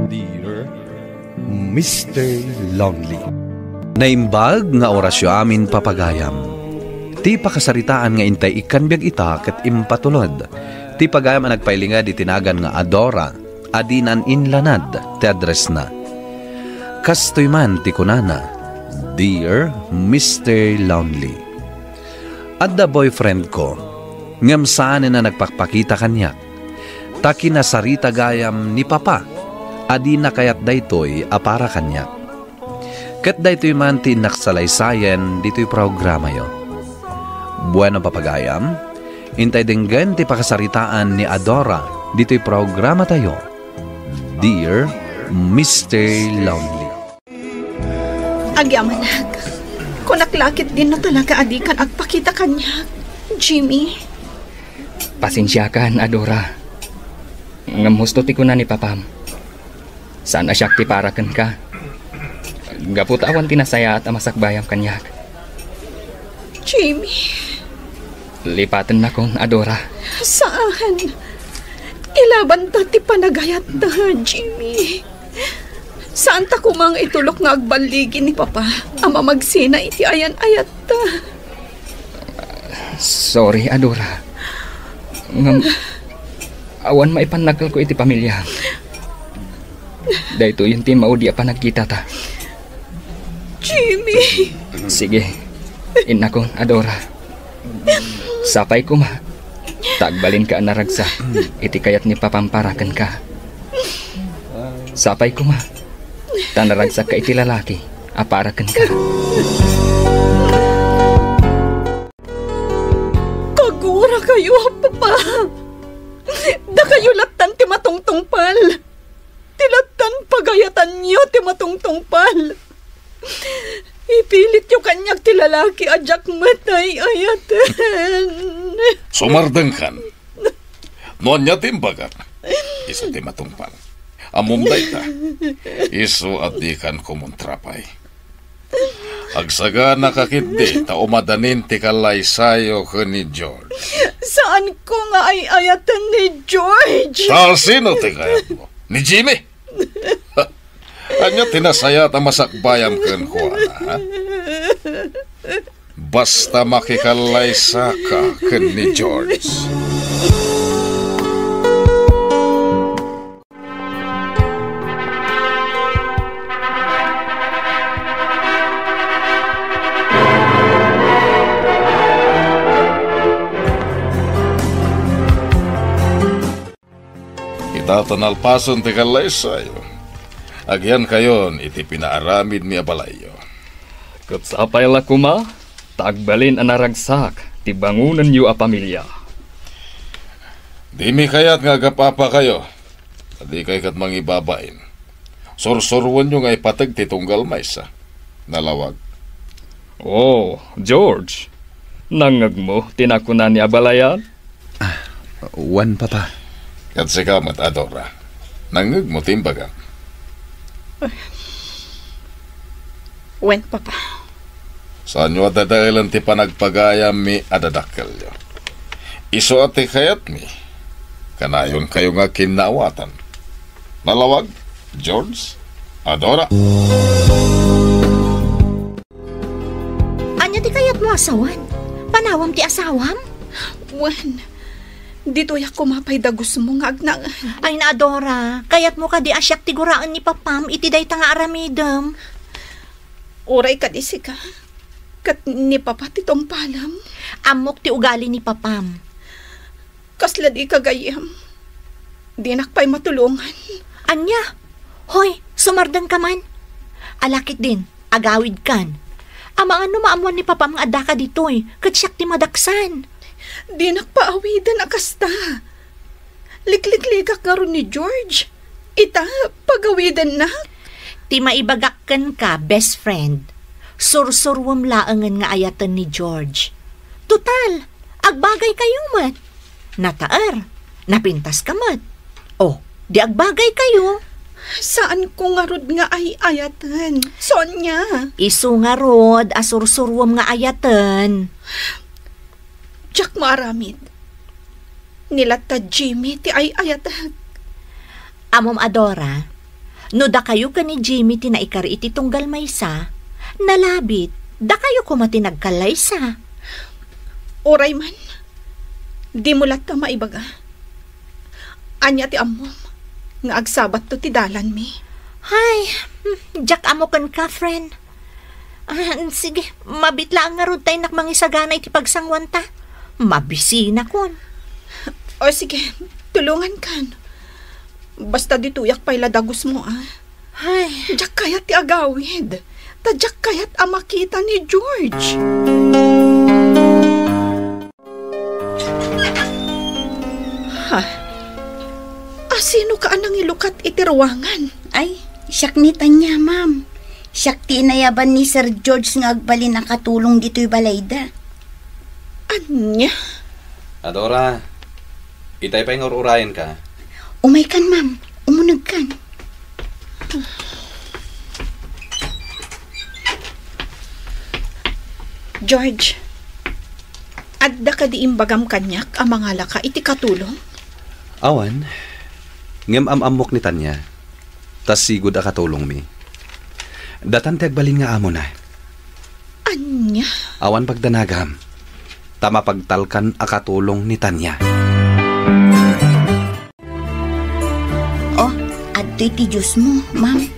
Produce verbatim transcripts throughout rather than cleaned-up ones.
Dear Mister Lonely. Naimbag nga orasyo amin, papagayam. Ti pakasaritaan nga intay ikkan biag ita ket impatulod ti pagayam a nagpailinged iti nagan nga Adora a dinan inlanad ti addressna. Kastoy man ti kunana, "Dear Mister Lonely, adda boyfriendko, ngem saanen a nagpakpakita kaniak. Ta kinasarita gayam ni Papa a dina kayat daytoy a para kaniak." Ket daytoy man ti innak salaysayen ditoy programayo. Bueno, papagayam, intay denggen ti pakasaritaan ni Adora ditoy programatayo, Dear Mister Lonely. Agyamanak, kunak la ketdin no talaga a dikan agpakita kaniak, Jimmy. Pasensiakan, Adora. Ngem husto ti kuna ni Papam. Saan a siak ti para kenka. Gapu ta awan ti nasayaat a masakbayam kaniak. Jimmy. Lipatennakon, Adora. Saan. Ilabanta ti panagayatta, Jimmy. Saanta koma nga itulok nga agballigi ni Papa a mamagsina iti ayan-ayatta. Sorry, Adora. Ngem, awan maipannakkelko iti pamiliam. Daytoyen ti maudi a panagkitata. Jimmy! Sige. Innakon, Adora. Sapay koma. Ta agbalinka a naragsak iti kayat ni Papam para kenka. Sapay koma. Ta naragsakka iti lalaki a para kenka. Kagurakayo, Papa! Dakayo lattan ti matungtungpal! Ti lattan pagayatanyo ti matungtungpal! Ipilityo kaniak ti lalaki a diak met ay-ayaten. Sumardengkan. No ania ti imbagak, isu ti matungpal. Ammom dayta. Isu a dikan kumontra pay. Agsaganaka ketdi ta umadanin ti kallaysayo ken ni George. Saanko nga ay-ayaten ni George. Ta sino ti kayatmo? Ni Jimmy? Ania ti nasayaat a masakbayam kenkuana, ha? Basta makikallaysaka ken ni George. Ita ta nalpasen ti kallaysayo, agiankayon iti pinaaramidmi a balayyo. Ket sapay la koma, ta agbalin a naragsak ti bangonenyo a pamilia. Dimi kayat nga agap-apakayo, ta dikay ket mangibabain. Sursuroenyo nga ipateg ti tunggal maysa. Nalawag. Oh, George, nangngegmo ti nakuna ni abalayan? Ah, wen, Papa. Ket sika met, Adora. Nangngegmo ti imbagak? Wen, Papa. Saanyo a dadaelen ti panagpagayammi a dadakkelyo. Isu a ti kayatmi, kanayonkayo nga kinnaawatan. Nalawag, George, Adora. Ania ti kayatmo a sawen? Panawam ti asawam? Wen, ditoyak koma pay dagusmo nga agnaed. Ay, Adora, kayatmo kadi a siak ti guraen ni Papam iti dayta nga aramidem? Uray kadi sika, ket ni Papa ti tungpalem? Ammok ti ugali ni Papam. Kasla dika gayyem. Dinak pay matulongan. Ania? Hoy, sumardengka man. Ala ketdin, agawidkan. Amangan no maammuan ni Papam nga addaka ditoy, ket siak ti madaksan. Dinak paawiden a kasta. Liklikligak ngarud ni George. Ita, pagawidennak. Ti maibagak kenka, best friend, sursuruem laengen nga ayaten ni George. Total, agbagaykayo met. Nataer, napintaska met. O, di agbagaykayo. Saanko ngarud nga ay-ayaten, Sonia. Isu ngarud a sursuruem nga ayaten. Diak maaramid. Ni latta Jimmy ti ay-ayatek. Ammom, Adora, No dakayo ken ni Jimmy ti naikari iti tunggal maysa, nalabit, dakayo koma ti nagkallaysa. Uray man, dimo latta maibaga. Ania ti ammom nga agsabatto ti dalanmi? Hay, hmm, diak ammo ken Catherine. Ah, sige, mabiit laeng ngarud ta innak mangisagana iti pagsanguanta. Mabisinakon. O sige, tulongankan. Basta ditoyak pay la dagusmo, ah. Ay. Diak kayat ti agawid. Ta diak kayat a makita ni George. Ha? Asino ka a nangilukat iti ruangan? Ay, siak ni Tanya, ma'am. Siak ti inayaban ni Sir George nga agbalin a katulong ditoy balayda. Ania? Adora, itay pay nga ur-urayenka. Umaykan, ma'am. Umunegkan. George, adda kadi imbagam kaniak a mangalaka iti katulong? Awan, ngem am-ammok ni Tanya. Ta sigud a katulongmi. Datan ti agbalin nga amona. Ania? Awan pagdanagam, ta mapagtalkan a katulong ni Tanya. Oh, adtoy ti juice mo, ma'am.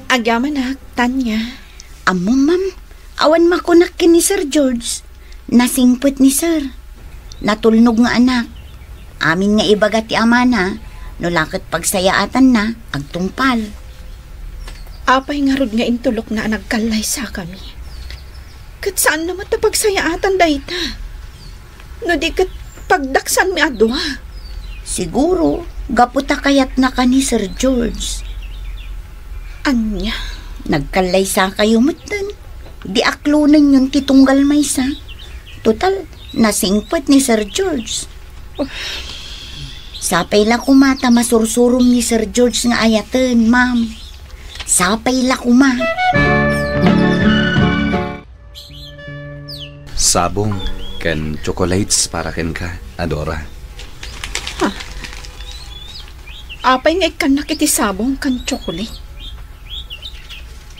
Agyamanak, Tanya. Ammom, ma'am, awan makunak ken ni Sir George. Nasingpet ni Sir. Natulnog nga anak. Amin nga ibaga ti amana, no la ket pagsayaatanna, agtungpal. Apay ngarud nga intulokna a nagkallaysakami? Ket saanna met a pagsayaatan dayta? No di ket pagdaksanmi a dua? Siguro, gapu ta kayatnaka ni Sir George. Ania? Nagkallaysakayo metten. Di aklonenyon ti tunggal maysa. Total, nasingpet ni Sir George. Sapay la koma ta masursurom ni Sir George nga ayaten, ma'am. Sapay la koma. Sabong ken chocolates para kenka, Adora. Ha? Apay nga ikkannak iti sabong ken chocolate?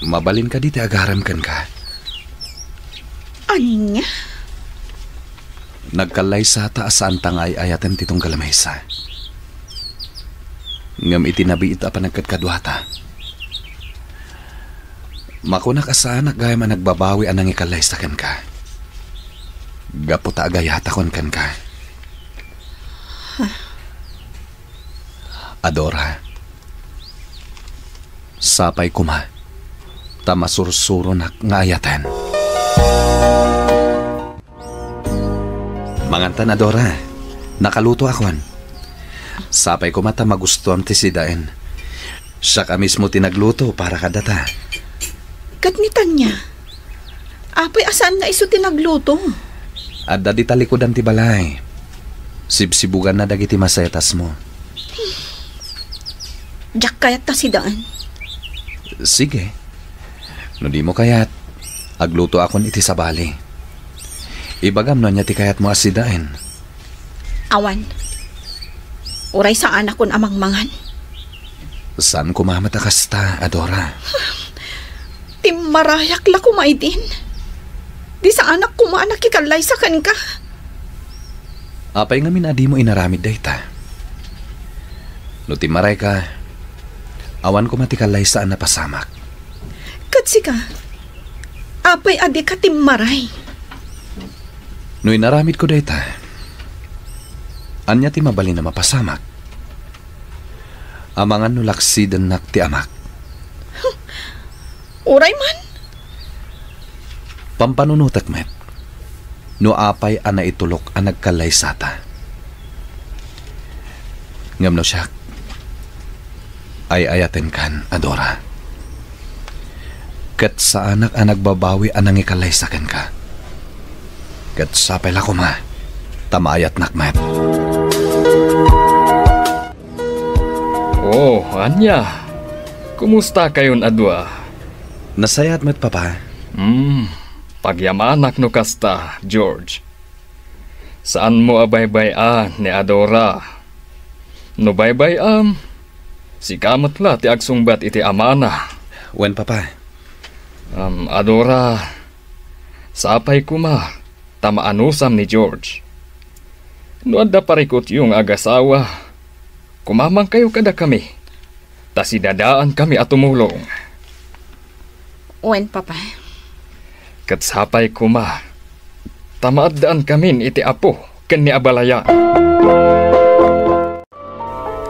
Mabalin kadi ti agaram kenka? Ania? Nagkallaysata a saanta nga ay-ayaten ti tunggal maysa. Ngem iti nabiit a panagkadkaduata, makunak a saanak gayam a nagbabawi a nangikallaysa kenka. Gapu ta agayatakon kenka. Adora, sapay koma ta masursuronak nga ayaten. Mangantan, Adora. Nakalutoakon. Sapay koma ta magustuam ti sidaen. Siak a mismo ti nagluto para kadata. Ket ni Tanya? Apay a saan nga isu ti nagluto? Adda di talikudan ti balay. Sibsibuganna dagiti masetasmo. Diak kayat ta sidaen. Sige. No dimo kayat, aglutoakon iti sabali. Ibagam no ania ti kayatmo a sidaen. Awan. Uray saanakon a mangmangan. Saan koma met a kasta, Adora? Timmarayak la koma idin. Di saanak koma a nakikallaysa kenka. Apay ngamin a dimo inaramid dayta? No timmarayka, awan koma ti kallaysaan a pasamak. Ket sika, apay a dika timmaray? No inaramidko dayta, ania ti mabalin a mapasamak? Amangan no laksidennak ti amak. Uray man. Pampanunotek met no apay a naitulok a nagkallaysata. Ngem no siak, ay-ayatenkan, Adora. Ket saanak a nagbabawi a nangikallaysa kenka. Ket sapay la koma ta maayatnak met. Oh, ania? Kumustakayon a dua? Nasayaat met, Papa. Hmm, pagyamanak no kasta, George. Saanmo a baybay-an ni Adora. No baybay-am, Sika met la ti agsungbat iti amana. Wen, Papa. Um, Adora, sapay koma ta maanusam ni George. No adda parikutyo nga agasawa, kumamangkayo kadakami, ta sidadaankami a tumulong. Wen, Papa. Ket sapay koma ta maaddaan kamin iti Apo ken ni abalayan.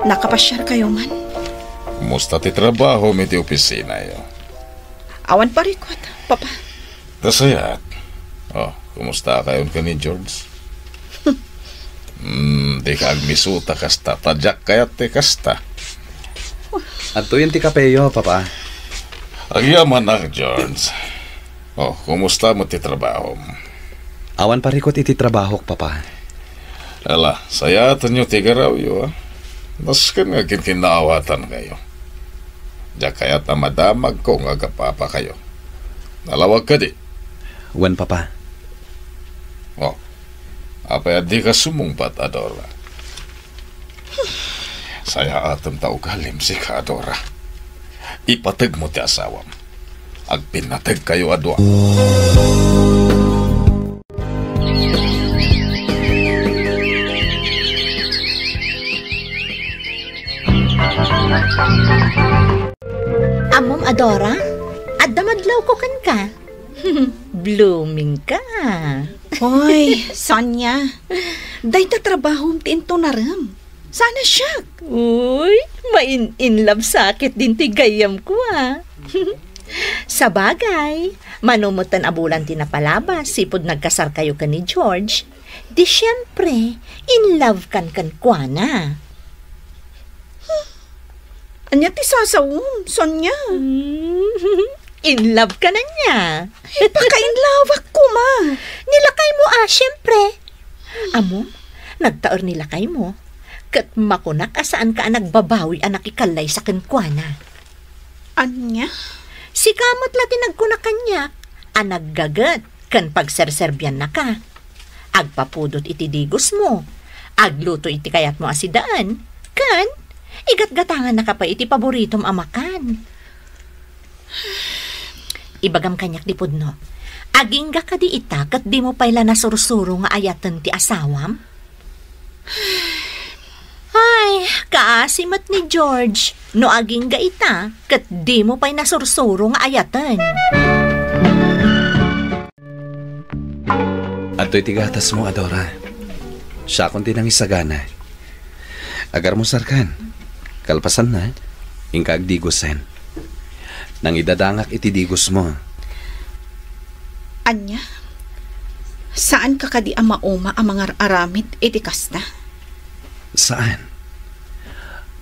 Nakapasiarkayo man? Kumusta ti trabahom iti opisinayo? Awan parikut, Papa. Kasayat. Oh, kumusta kayon ken ni George? Hmm, dika agmisuta kasta, ta diak kayat ti kasta. Adtoyen ti kapeyo, Papa. Agyamanak, George. Oh, kumusta met ti trabahom? Awan parikut iti trabahok, Papa. Ala, sayatenyo ti garawyo, a. Nasken nga kinkinnaawatan kayo. Diak kayat a madamagko nga agapapakayo. Nalawag kadi? Wen, Papa. Oh, apay a dika sumungbat, Adora? Sayaatem ta ugalim sika, Adora. Ipategmo ti asawam. Agpinnategkayo a dua. Ammom, Adora, adda madlawko kenka. Blooming ka. Hoy, Sonia. Dayta trabahom ti intunarem. Sana siak. Uy, main-in love sakit din ti gayyem ko, a. Sabagay, mano metten a bulan ti napalabas, sipud nagkasar kayo ken ni George, di siempre, in love kan kenkuana. Ania ti sasawom, Sonia? Mm, in love ka na niya. Ipaka-in love-ak koma. Ni lakaymo a, siempre. Ammom, nagtaer ni lakaymo. Ket makunak a saanka a nagbabawi a nakikallaysa kenkuana. Ania? Sika met la ti nagkuna kaniak a naggaget ken pagserserbiannaka. Agpapudot iti digosmo, agluto iti kayatmo a sidaen, ken igatgatangannaka pay iti paboritom a makan. Ibagam kaniak, di pudno, agingga kadi ita ket dimo pay la nasursuro nga ayaten ti asawam? Ay, kaasi met ni George, no agingga ita, ket dimo pay nasursuro nga ayaten. Adtoy ti gatasmo, Adora. Siakon ti nangisagana. Agarmusarkan. Kalpasanna, inka agdigosen. Nangidadangak iti digosmo. Ania? Saanka kadi a mauma a mangar-aramid iti kasta? Saan.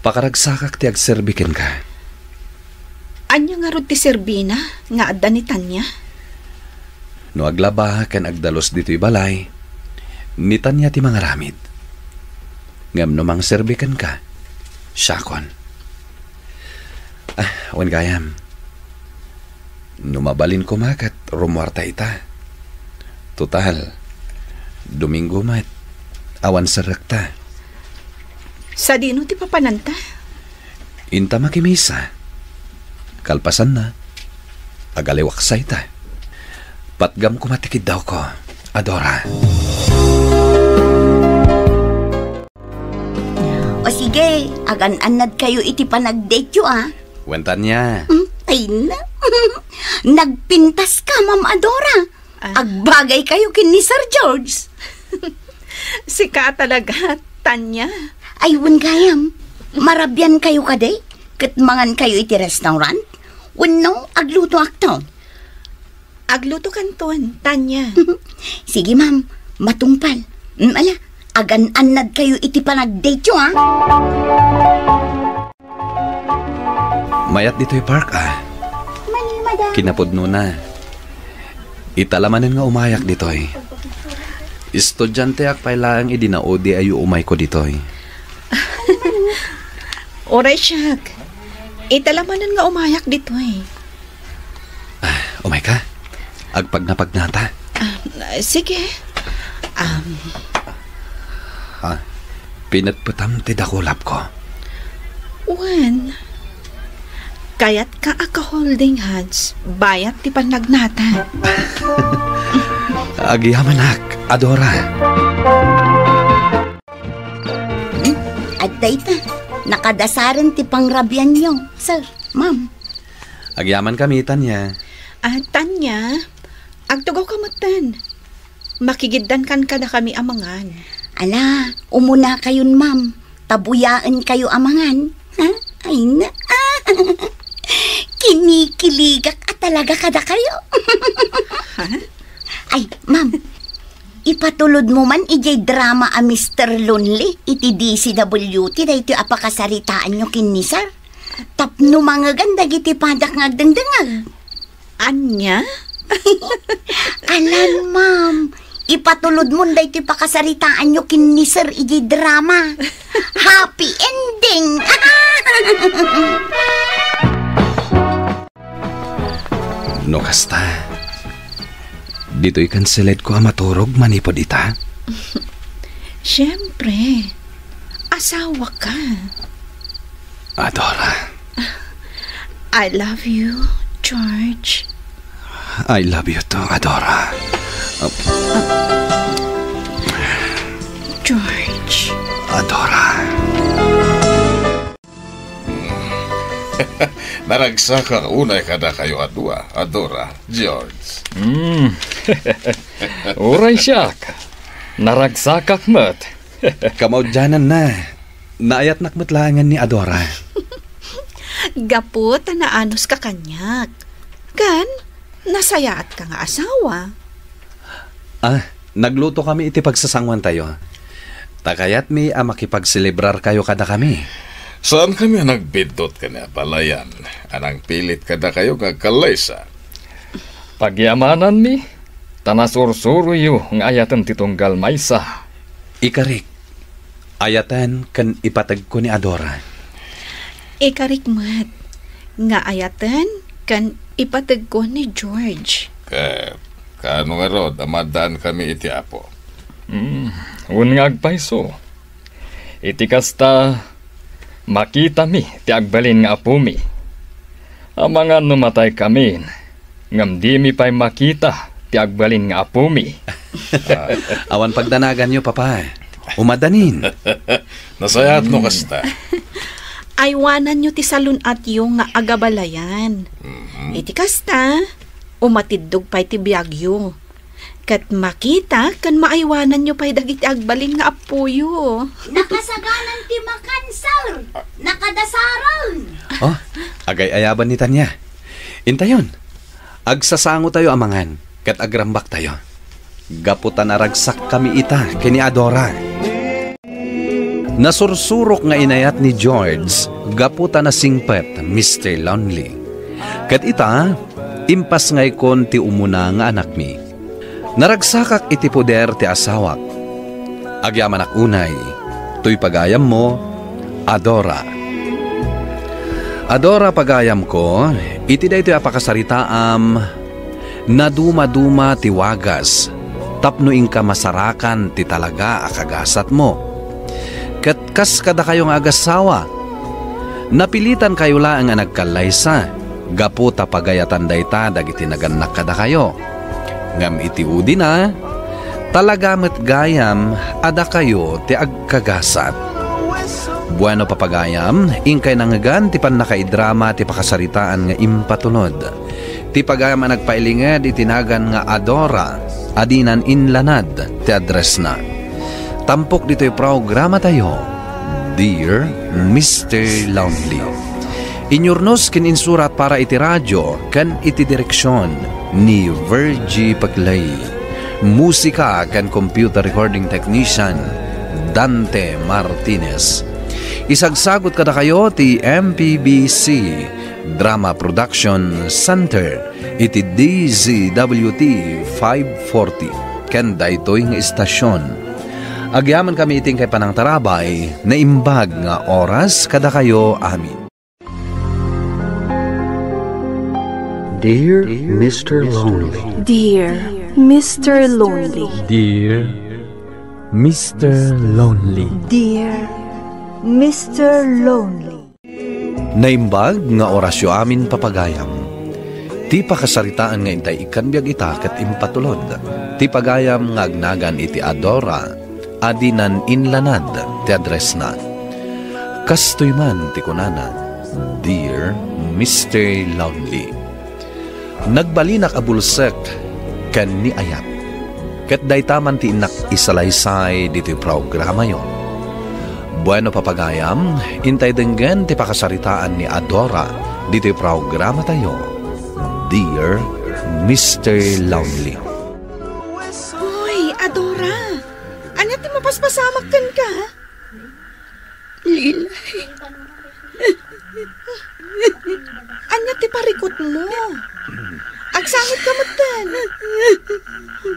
Pakaragsakak ti agserbi kenka. Ania ngarud ti serbina nga adda ni Tania? No aglaba ken agdalus ditoy balay, ni Tania ti mangaramid. Ngem no mangserbi kenka, siakon. Ah, wen gayam. No mabalin koma ket rumuarta ita. Total, Domingo met, awan serrekta. Sadino ti papananta? Inta makimisa. Kalpasanna, agaliwaksa ita. Patgam koma ti kiddawko, Adora. O sige, agan-annadkayo iti panagdateyo, a. Wen, Tania. Mm, ay na. Nagpintaska, Ma'am Adora. Ah. Agbagaykayo ken ni Sir George. Sika talaga, Tania. Ay, wen gayam. Marabiankayo kadi? Ket mangankayo iti restaurant? Wenno, aglutoakto? Aglutokanton, Tania. Sige, ma'am. Matungpal. Mm, ala, agan-annadkayo iti panagdateyo, a. Mayat ditoy park, a. Mani, madam. Kinapudnona. Ita la manen nga umayak ditoy. Estudianteak pay laeng idi naudi a iuumayko ditoy. Uray siak. Ita la manen nga umayak ditoy. Ah, umayka. Agpagnapagnata. Ah, sige. Um, Ha? Pinetpetam ti dakulapko. Wen, kayatka a ka-holding hands bayat ti pannagnata. Agyamanak, Adora. Hmm? Adda ita, nakadasaren ti pangrabianyo, sir, ma'am. Agyamankami, Tanya. Ah, Tanya, agtugawka metten. Makigiddankan kadakami a mangan. Ala, umunakayon, ma'am. Ta buyaenkayo a mangan. Ha? Ay na. Kinikiligak a talaga kadakayo. Ha? Ay, ma'am. Ipatulodmo man idiay drama a Mister Lonely iti D C W T daytoy a pakasaritaanyo ken ni Sir. Tapno mangegan dagiti padak nga agdengdengngeg. Ania? Alan, ma'am. Ipatulodmon daytoy pakasaritaanyo ken ni Sir idiay drama. Happy ending! No kasta, ditoy kanseledko a maturog manipud ita? Siyempre, asawaka. Adora. I love you, George. I love you too, Adora. George. Adora. Naragsakak unay kadakayo a dua, Adora, George. Hmm. Uray siak. Naragsakak met. Kamaudiananna, naayatnak met laengen ni Adora. Gapu ta naanuska kaniak. Ken, nasayaatka nga asawa. Ah, naglutokami iti pagsasangoantayo. Ta kayatmi a makipagselebrarkayo kadakami. Saankami a nagbiddut ken ni abalayan a nangpilit kadakayo nga agkallaysa. Pagyamananmi, ta nasursuroyo nga ayaten ti tunggal maysa. Ikarik, ayaten ken ipategko ni Adora. Ikarik met, nga ayaten ken ipategko ni George. Ket kaano ngarud a maaddaankami iti Apo? Mm, wen nga agpayso. Iti kasta, makitami ti agbalin nga apomi. Amangan no mataykami, ngem dimi pay makita ti agbalin nga apomi. Awan pagdanaganyo, Papa. Umadanin. Nasayaat no kasta. Aywananyo ti salun-atyo nga agabalayan. Mhm. Iti kasta, umatiddog pay ti biagyo. Ket makita ken maaywananyo pay dagiti agbalin nga appoyo. Nakasaganan ti makan, sir. Nakadasaren. Oh, agay-ayaban ni Tanya. Intayon, agsasangotayo a mangan ket agrambaktayo. Gapu ta naragsakkami ita ken ni Adora. Nasursurok nga inayat ni George gapu ta nasingpet, Mister Lonely. Ket ita, impasngaykon ti umuna nga anakmi. Naragsakak iti poder ti asawak. Agyamanak unay, toy pagayammo, Adora. Adora, pagayamko, iti daytoy a pakasaritaam, nadumaduma ti wagas tapno inka masarakan ti talaga a kagasatmo. Ket kas kadakayo nga agassawa, napilitankayo laeng a nagkallaysa gapu ta pagayatan dayta dagiti nagannak kadakayo. Ngem iti udina, talaga met gayam a dakayo ti agkagasat. Bueno, papagayam, inkay nangngegan ti pannakaidrama ti pakasaritaan nga impatulod. Ti pagayam a nagpailinged iti nagan nga Adora a dinan inlanad ti addressna. Tampok ditoy programatayo, Dear Mister Lonely. Inyurnos ken insurat para iti radio ken iti direksion ni Virgie Paclay. Musika ken computer recording technician, Dante Martinez. Isagsagut kadakayo ti M P B C Drama Production Center iti D Z W T five forty ken daytoy nga istasion. Agyamankami iti inkay panangtarabay, naimbag nga oras kadakayo amin. Dear Mister Lonely. Dear Mister Lonely. Dear Mister Lonely. Dear Mister Lonely. Naimbag nga orasyo amin, papagayam. Ti pakasaritaan nga intay ikkan biag ita ket impatulod ti pagayam nga agnagan iti Adora a di nan-inlanad ti addressna. Kastoy man ti kunana, "Dear Mister Lonely." Nagbalinak a bulsek ken ni ayat. Ket dayta man ti innak isalaysay ditoy programayo. Bueno, papagayam, intay denggen ti pakasaritaan ni Adora ditoy programatayo, Dear Mister Lonely. Hoy, Adora! Ania ti mapaspasamak kenka? Lilay. Ania ti parikutmo? Agsangitka metten.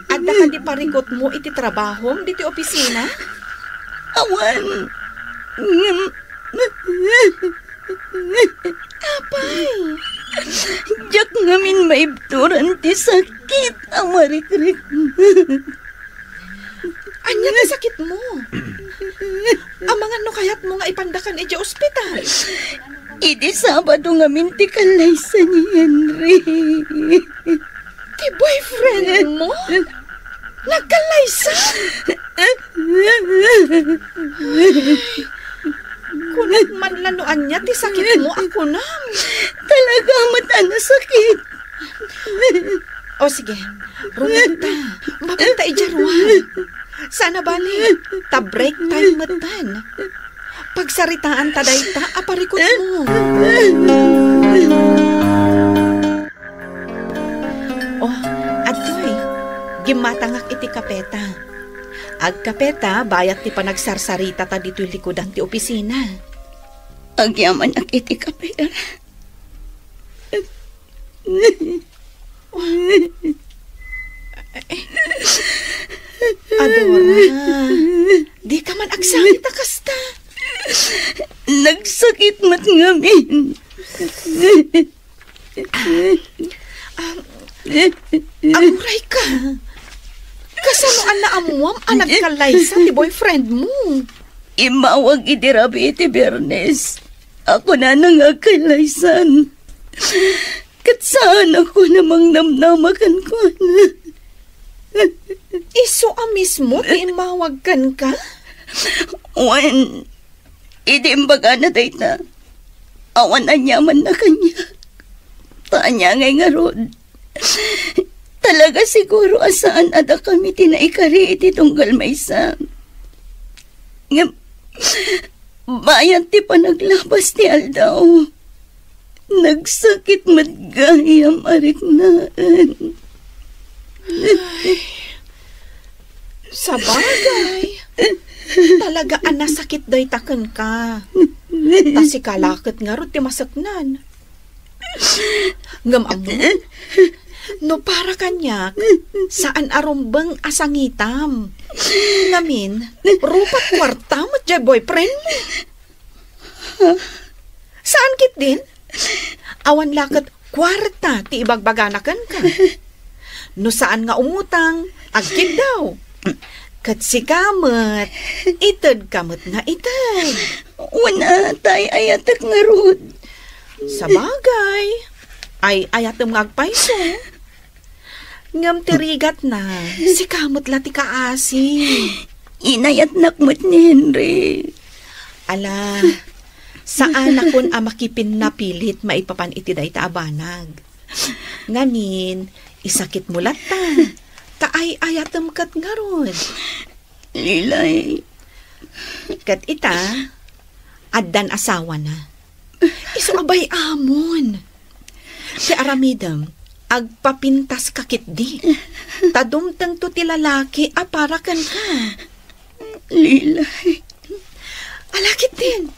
Adda kadi parikutmo iti trabahom ditoy opisina? Awan. Ngem, apay? Diak ngamin maibturan ti sakit a marikriknak. Ania ti sakitmo? Amangan no kayatmo nga ipandakan idiay ospital. Idi Sabado ngamin ti kallaysa ni Henry. Ti boyfriendmo? Nagkallaysa? Kunam man la no ania ti sakitmo a kunam. Talaga met a nasakit. O sige, rummuarta. Mapanta idiay ruar. Saan a bale, ta break time metten. Pagsaritaanta dayta a parikutmo. O, adtoy, gimmatangak iti kapeta. Agkapeta, bayat ti panagsarsaritata ditoy likudan ti opisina. Agyamanak iti kape. Adora, dika man agsangit a kasta. Nagsakit met ngamin. Ah, aguray ka. Kasano a naammuam a nagkallaysa ti boyfriendmo? Immawag idi rabii ti Biernes a kunana nga agkallaysan. Ket saanak a mangnamnama kenkuana. Isu a mismo ti immawag kenka? Wen, idi imbagana dayta, awan aniamanna kaniak. Ta ania ngay ngarud? Talaga siguro a saan a dakami ti naikari iti tunggal maysa. Ngem, bayat ti panaglabas ti aldaw, nagsakit met gayam a riknaen. Ay, sabagay, talaga a nasakit dayta kenka. Ta sika la ket ngarud ti maseknan. Ngem ammo, no para kaniak, saan a rumbeng a sangitam. Ngamin, rupat kuarta met diay boyfriendmo. Saan ketdin? Awan la ket kuarta ti ibagbagana kenka. No saan nga umutang, agkiddaw. Ket sika met, itedka met nga ited. Wen a, tay-ayatek ngarud. Sabagay, ay-ayatem nga agpayso. Ngem ti rigatna, sika met la ti kaasi. Inayatnak met ni Henry. Ala, saanakon a makipinnapilit maipapan iti dayta a banag. Ngamin, isakitmo latta, ta ay-ayatem ket ngarud. Lilay. Ket ita, addan asawana. Isu a bay-amon. Ti aramidem, agpapintaska ketdi. Ta dumtengto ti lalaki a para kenka. Lilay. Ala ketdin.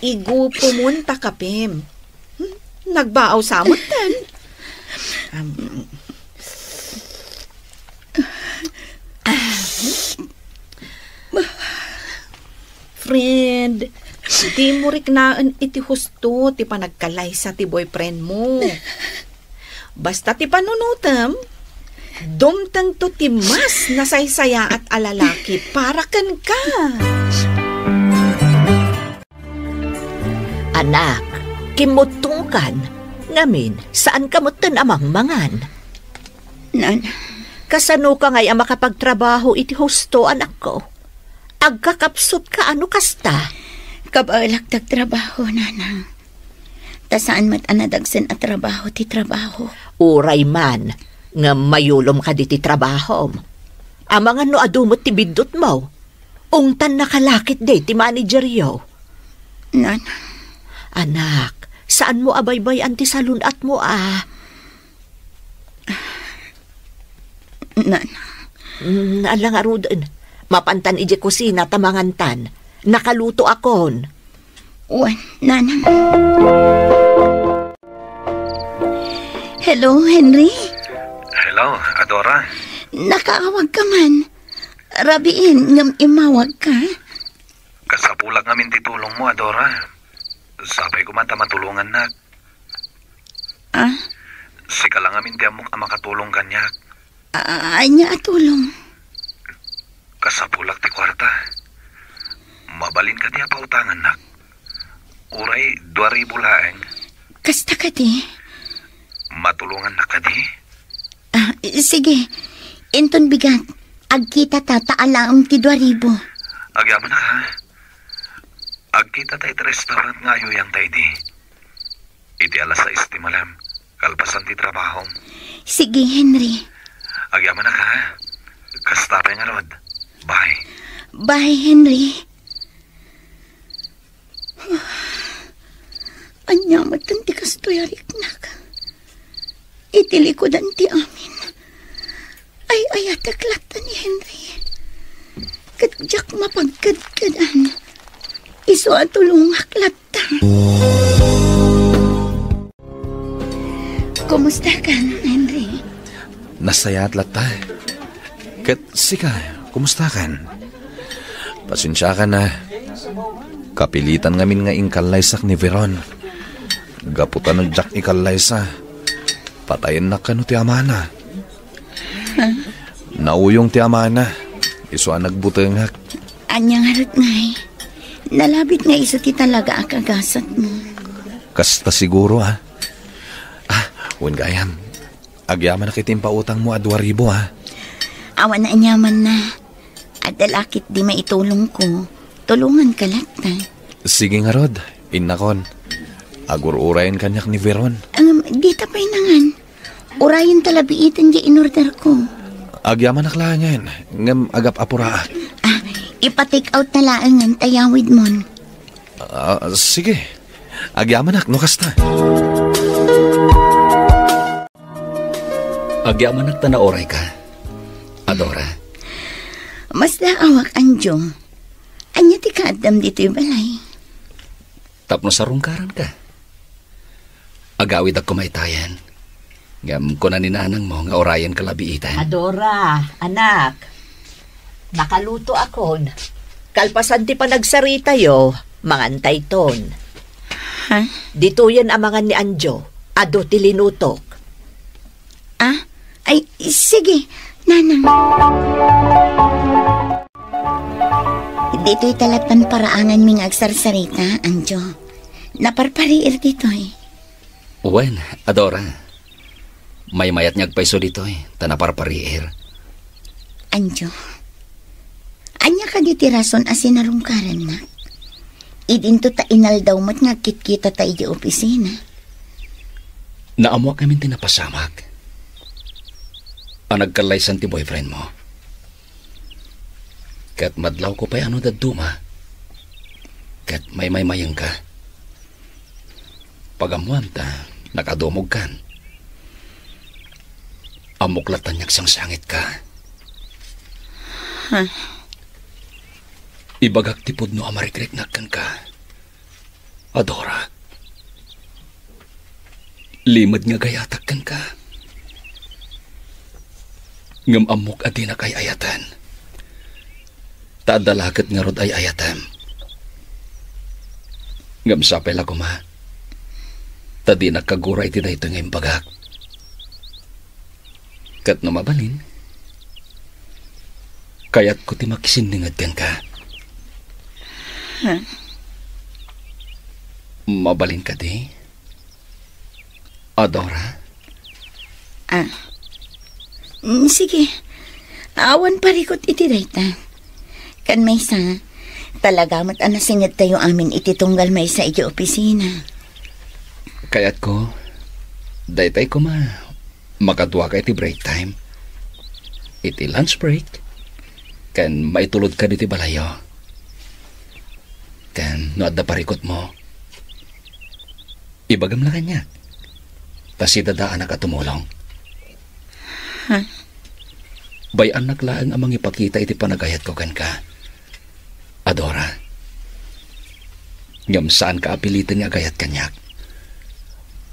Igupomon ta kapem. Hmm, nagbaaw sa metten. Am. Friend, dimo riknaen iti husto ti panagkallaysa ti boyfriendmo. Basta ti panunotem, dumtengto ti mas nasaysayaat a lalaki para kenka. Anak, Kimmuttongkan, ngamin, saanka metten a mangmangan. Nana. Kasanoka ngay a makapagtrabaho iti husto, anakko? Agkakapsutka a no kasta? Kabaelak ti agtrabaho, Nana. Ta saan met a nadagsen a trabaho ti trabaho. Uray man, ngem mayulom kadi ti trabahom. Amangan no adu met ti biddutmo. Ungtan nakalakit di ti manageryo. Nana. Anak, saanmo a baybay-an ti salun-atmo a? Nana. Mm, ala ngaruden. Mapantan iti kusina ta mangantan. Nakalutoakon. Wen, Nana. Hello, Henry? Hello, Adora. Nakaawagka man. Rabiin ngem immawagka. Kasapulak ngamin ti tulongmo, Adora. Sapay koma ta matulongannak. Ah? Sika lang ngamin ti ammok a makatulong kaniak. A-, ania a tulong? Kasapulak ti kuarta. Mabalin kadi a pautangannak? Uray dua ribu laeng. Kasta kadi? Matulongannak kadi? Ah, sige. Inton bigat, agkitata ta alaem ti dua ribu. Agyamanak, ha? Agkitata iti restaurant nga ayuyangta idi. Iti alas sais ti malem, kalpasan ti trabahom. Sige, Henry. Agyamanak, ha? Kasta pay ngarud. Bye. Bye, Henry. Ania met ti kastoy a riknak? Iti likudan ti amin, ay-ayatek latta ni Henry. Ket diak mapagkadkadan. Isu a tulongak latta. Kumustakan, Henry? Nasayaat latta. Ket sika, kumustakan? Pasensiakan a. Kapilitan ngamin nga inkallaysak ni Veron. Gapu ta no diak ikallaysa, patayennak kano ti amana. Nauyong ti amana, isu a nagbutengak. Ania ngarud ngay? Nalabit nga isu ti talaga a kagasatmo. Kasta siguro, a. Ah, wen gayam. Agyamanak iti impautangmo a dua ribu, a. Awan aniamanna. Adda la ketdi maitulongko. Tulonganka latta. Sige ngarud, innakon. Agur-urayen kaniak ni Veron. Ngem, dita pay nangan. Urayen ta la biiten diay inorderko. Agyamanak laengen, ngem agap-apuraak. Ah, ipa-take out na laengen ta yawidmon. Ah, sige. Agyamanak no kasta. Agyamanak ta naurayka, Adora. Masdaawak, Anjo. Ania ti kaaddam ditoy balay? Tapno sarungkaranka. Agawidak koma itayen. Ngem kuna ni nanangmo nga urayenka la biiten. Adora, anak. Nakalutoakon. Kalpasan ti panagsaritayo, mangantayton. Ha? Ditoyen amangan ni Anjo. Adu ti linutok. Ah? Ay, sige, nanang. Ditoy ta latta paraanganmi nga agsarsarita, Anjo. Naparpariir ditoy. Wen, Adora. Maymayat nga agpayso ditoy, ta naparpariir. Anjo, ania kadi ti rason a sinarungkarannak? Idinto ta inaldaw met nga agkitkitata idiay opisina. Naammoak ngamin ti napasamak a nagkallaysan ti boyfriendmo. Ket madlawko pay a no dadduma, ket maymaymayengka. Pagammoam ta nakadumogkan. Ammok latta nga agsangsangitka. Huh? Ibagak ti pudno a marikriknak kenka, Adora. Limed nga agayatak kenka. Ngem ammok a dinak ay-ayaten. Ta adda la ket ngarud ay-ayatem. Ngem sapay la koma, ta dinak kagura iti daytoy nga imbagak. Ket no mabalin, kayatko ti makisinninged kenka. Huh? Mabalin kadi? Adora? Ah. Mm, sige. Awan parikut iti dayta. Ken maysa, talaga met a nasengngedtayo amin iti tunggal maysa iti opisina. Kayatko, daytay koma, makaduaka iti break time. Iti lunch break, ken maitulodka ditoy balayyo. Ken no adda parikutmo, ibagam la kaniak. Ta sidadaanak a tumulong. Ha? Bay-annak laeng a mangipakita iti panagayatko kenka, Adora. Ngem saanka a piliten nga agayat kaniak.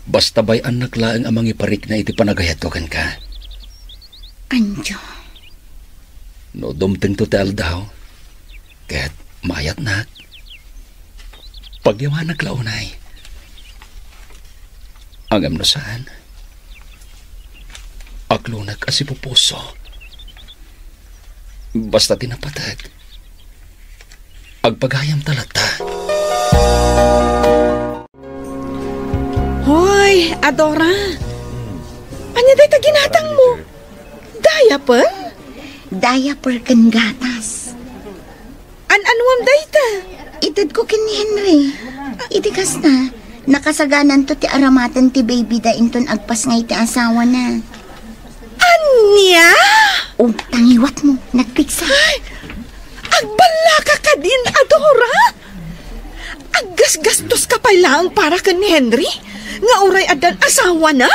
Basta bay-annak laeng a mangiparikna iti panagayatko kenka. Anjo. No dumtengto ti aldaw, ket maayatnak, pagyawanak la unay. Ngem no saan, aklonak a sipupuso. Basta ti napateg, agpagayamta latta. Hoy, Adora! Ania dayta ginatangmo? Diaper? Diaper ken gatas. An-anuam dayta? Itedko ken ni Henry. Iti kasta, nakasagananto ti aramaten ti baby da inton agpasngay ti asawana. Ania? O, tangiwatmo, nagpigsa. Ay, agballaka kadin, Adora? Aggasgastoska pay laeng para ken ni Henry nga uray addan asawana?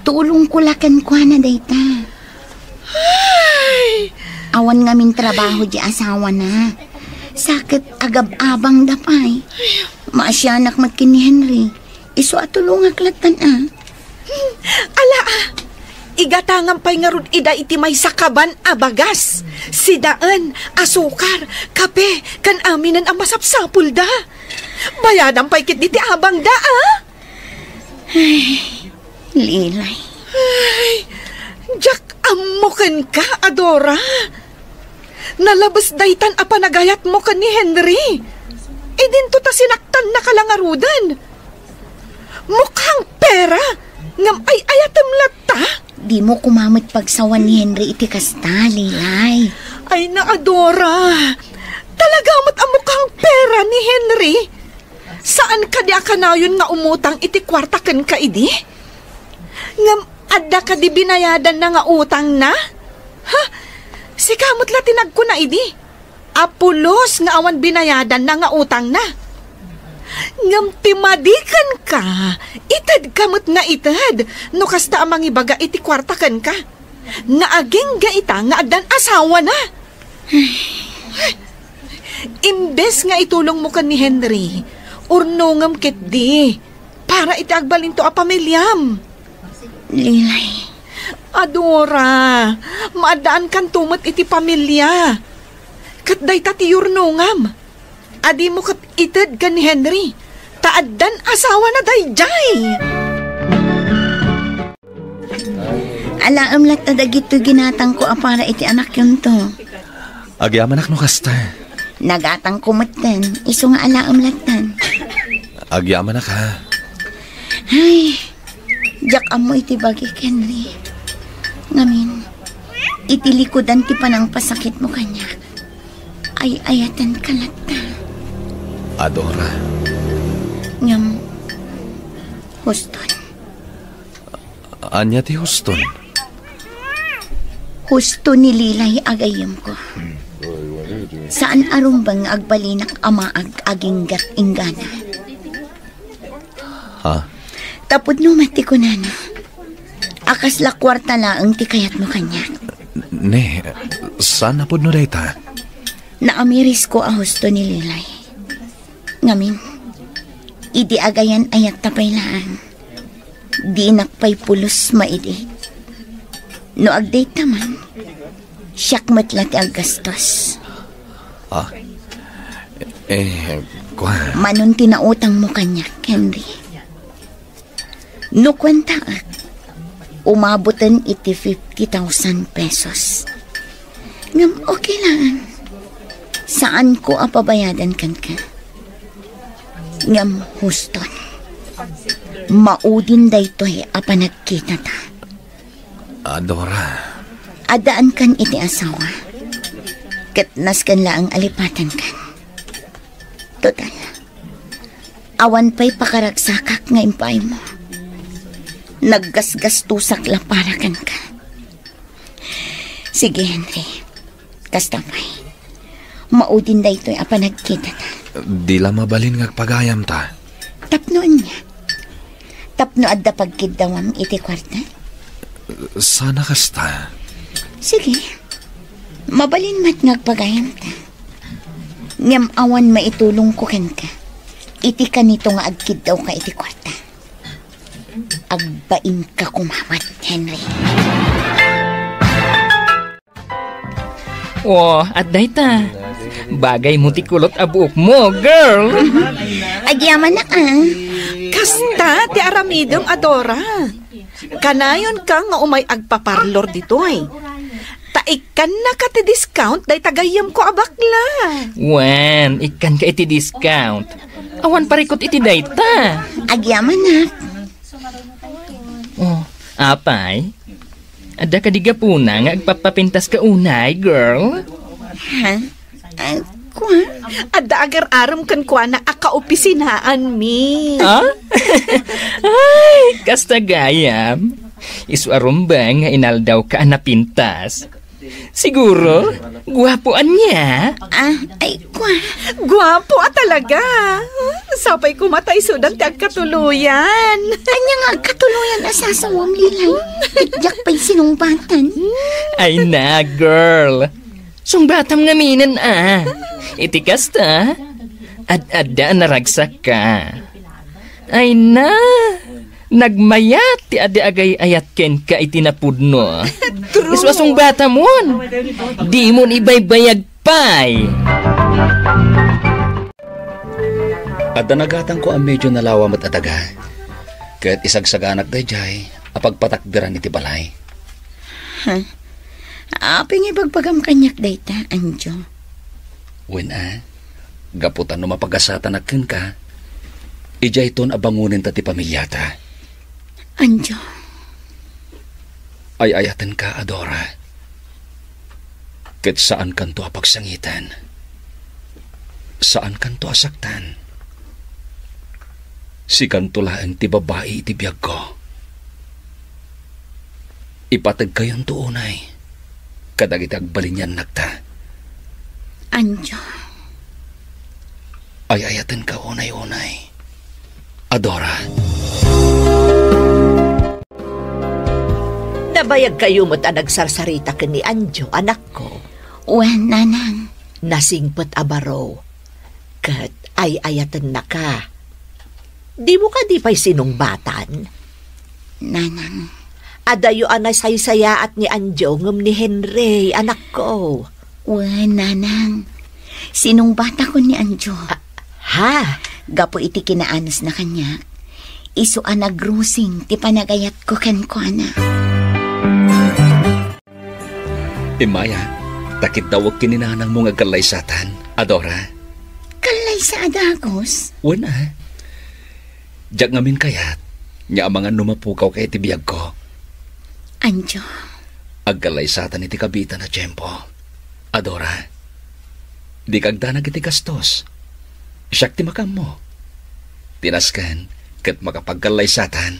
Tulongko la kenkuana dayta. Ay! Awan ngamin trabaho di asawana. Sa ket agab-abangda pay. Maasianak met ken ni Henry. Isu a tulongak lattan a. Ala a, igatangam pay ngarud ida iti maysa kaban a bagas, sidaen, asukar, kape, ken aminen a masapsapulda. Bayadam pay ketdi ti abangda a. Ay, Lilay. Ay, diak ammo kenka, Adora. Nalabes daytan a panagayatmo ken ni Henry. Idinto ta sinaktannaka la ngaruden. Mukhang pera, ngem ay-ayatem latta? Dimo koma met pagsawan ni Henry iti kasta, Lilay. Ay, na, Adora. Talaga met a mukhang pera ni Henry. Saan kadi a kanayon nga umutang iti kuarta kenka idi? Ngem adda kadi binayadanna nga utangna? Ha? Sika met la ti nagkuna idi a pulos nga awan binayadanna nga utangna. Ngem ti madi kenka, itedka met nga ited no kasta a mangibaga iti kuarta kenka nga agingga ita nga addan asawana. Imbes nga itulongmo ken ni Henry, urnongem ketdi para iti agbalinto a pamiliam. Lilay. Adora, maaddaankanto met iti pamilia. Ket dayta ti yurnongam. Adimo ket ited ken ni Henry, ta addan asawana daydiay. Alaem latta dagitoy ginatangko a para iti anakyonto. Agyamanak no kasta. Nagatangko metten, isu nga alaem lattan. Agyamanak, ha? Ay, diak ammo iti bagik, Henry. Ngamin, iti likudan ti panangpasakitmo kaniak, ay-ayatenka latta. Adora. Ngem, huston. Ania ti huston? Husto ni Lilay a gayyemko. Saan a rumbeng nga agbalinak a maag aginggat inggana. Ha? Tapudno met ti kunana a kasla kuarta laeng ti kayatmo kaniak. Ne, saan a pudno dayta? Naamirisko a husto ni Lilay. Ngamin, idi agayan-ayatta pay laeng, dinak pay pulos maidi. No agdayta man, siak met la ti aggastos. Ah? Eh, kua. Manon ti nautangmo kaniak, Henry. No kuentaek, umaboten iti fifty thousand pesos. Ngem okay laeng. Saanko a pabayadan kenka. Ngem huston. Maudin daytoy a panagkitata. Adora. Addaankan iti asawa. Ket nasken laeng a lipatankan. Total, awan pay pakaragsakak nga impaaymo. Naggasgastusak la para kenka. Sige, Henry. Kasta pay. Maudin daytoy a panagkitata. Di la mabalin nga agpagayamta. Tapno ania? Tapno adda pagkiddawam iti kuarta? Sana kasta. Sige. Mabalin met nga agpagayamta. Ngem awan maitulongko kenka iti kanito nga agkiddawka iti kuarta. Agbainka koma met, Henry. Oh, adda ita. Bagay mo ti kulot a buok mo, girl. Agyamanak, ah. Kasta ti aramidem, Adora. Kanayon ka nga umay agpaparlor ditoy. Ta ikkanna ka ti discount dayta gayyemko a bakla. Wen, ikkan ka iti discount. Awan parikut iti dayta. Agyamanak. Oh, apay? Adda kadi gapuna nga agpapapintas ka unay, girl? Ha? Ah, kua? Adda agar-arem kenkuana a kaopisinaanmi. Ha? Ay, kasta gayam. Isu a rumbeng nga inaldaw ka a napintas. Siguro, guapo ania? Ah, ay, kua? Guapo a talaga. Sapay koma ta isudan ti agkatuloyan. Ania nga agkatuloyan a sasawam, Lilay? Diak pay sinungbatan. Ay na, girl. Sungbatam ngaminen a. Iti kasta, ad-adda a naragsak ka. Ay na, nagmayat ti adi agay-ayat kenka iti napudno. True. Isu a sungbatamon. Dimon ibaybayag pay. Adda nagatangko a medio nalawa met a daga. Ket isagsaganak daydiay a pagpatakderan iti balay. Ha? Apay nga ibagbagam kaniak dayta, Anjo? Wen a, gapu ta no mapagasatanak kenka, idiayton a bangonenta ti pamiliata. Anjo. Ay-ayatenka, Adora. Ket saankanto a pagsangiten. Saankanto a saktan. Sikanto laeng ti babai iti biagko. Ipategkayonto unay kadagiti agbalin yannakta. Anjo. Ay-ayatenka unay-unay, Adora. Nabayagkayo met a nagsarsarita ken ni Anjo, anakko. Wen, nanang. Nasingpet a baro, ket ay-ayatennaka. Dimo kadi pay sinungbatan? Nanang. Adayo a nasaysayaat ni Anjo ngem ni Henry, anakko. Wen, nanang. Sinungbatakon ni Anjo. Ah, ha? Gapu iti kinaanosna kaniak, isu a nagrusing ti panagayatko kenkuana. Immay a, ta kiddawek ken ni nanangmo nga agkallaysatan, Adora. Kallaysa a dagus? Wen a. Diak ngamin kayat nga amangan no mapugawka iti biagko. Anjo. Agkallaysatan iti kabiitan a tiempo. Adora, dika agdanag iti gastos. Siak ti makaammo. Ti nasken ket makapagkallaysatan.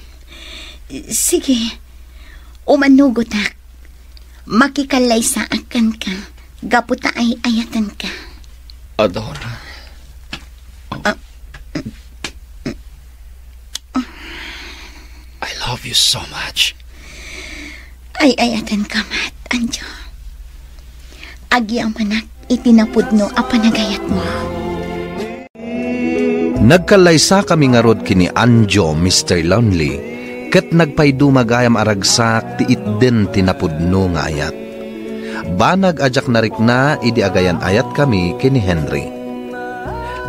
Sige. Umanugotak. Makikallaysaak kenka gapu ta ay-ayatenka. Adora. Ah. I love you so much. Ay-ayatenka met, Anjo. Agyamanak iti napudno a panagayatmo. Nagkallaysakami ngarud ken ni Anjo, Mister Lonely, ket nagpayduma gayam a ragsak ti itden ti napudno nga ayat. Banag a diak narikna idi agayan-ayatkami ken ni Henry.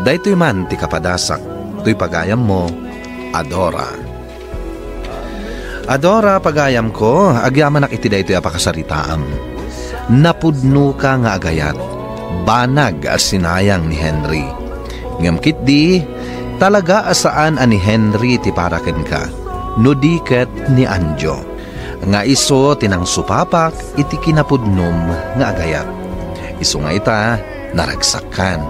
Daytoy man ti kapadasak, toy pagayammo, Adora. Adora, pagayamko, agyamanak iti daytoy a pakasaritaam. Napudnoka nga agayat. Banag a sinayang ni Henry. Ngem ketdi, Talaga a saan a ni Henry ti para kenka, no di ket ni Anjo, nga isu ti nangsupapak iti kinapudnom nga agayat. Isu nga ita, naragsakkan.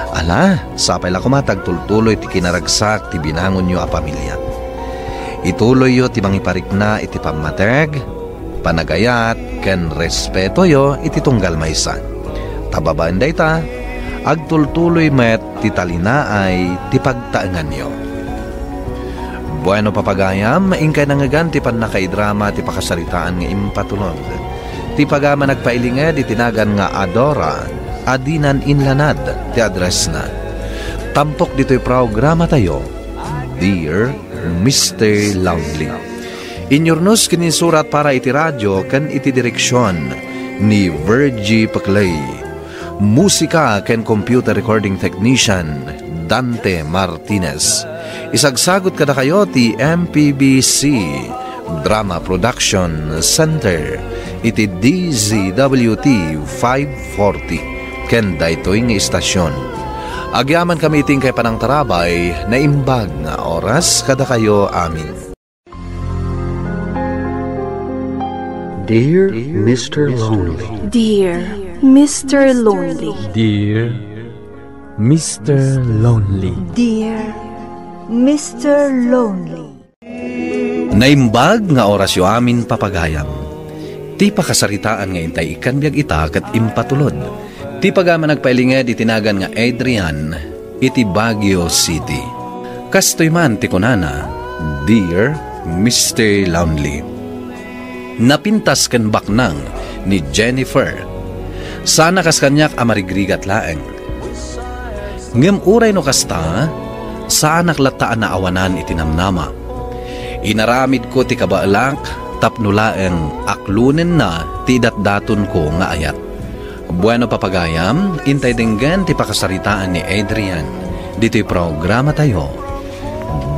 Ala, sapay la koma ta agtultuloy ti kinaragsak ti binangonyo a pamilia. Ituloyyo ti mangiparikna iti pammateg, panagayat, ken respetoyo iti tunggal maysa. Ta babaen dayta, agtultuloy met ti talinaay ti pagtaenganyo. Bueno, papagayam, inkay nangngegan ti pannakaidrama ti pakasaritaan nga impatulod. Ti pagayam a nagpailinged iti nagan nga Adora, a dinan inlanad ti addressna. Tampok ditoy programatayo, Dear Mister Lonely. Inyurnos ken insurat para iti radio ken iti direksion ni Virgie Peclay. Musika ken computer recording technician, Dante Martinez. Isagsagot kadakayo ti M P B C Drama Production Center iti D Z W T five forty ken daytoy nga istasyon. Agyamankami iti inkay panangtarabay, naimbag nga oras kadakayo amin. Dear Mister Lonely. Dear Mister Lonely. Dear Mister Lonely. Dear Mister Lonely. Naimbag nga orasyo amin, papagayam. Ti pakasaritaan nga intay ikkan biag ita ket impatulod. Ti pagayam a nagpailinged iti nagan nga Adrian iti Baguio City. Kastoy man ti kunana, Dear Mister Lonely. Napintas ken baknang ni Jennifer. Saan a kas kaniak a marigrigat laeng. Ngem uray no kasta, saanak latta a naawanan iti namnama. Inaramidko ti kabaelak tapno laeng aklonenna ti idatdatonko nga ayat. Bueno, papagayam, intay denggen ti pakasaritaan ni Adrian ditoy programatayo,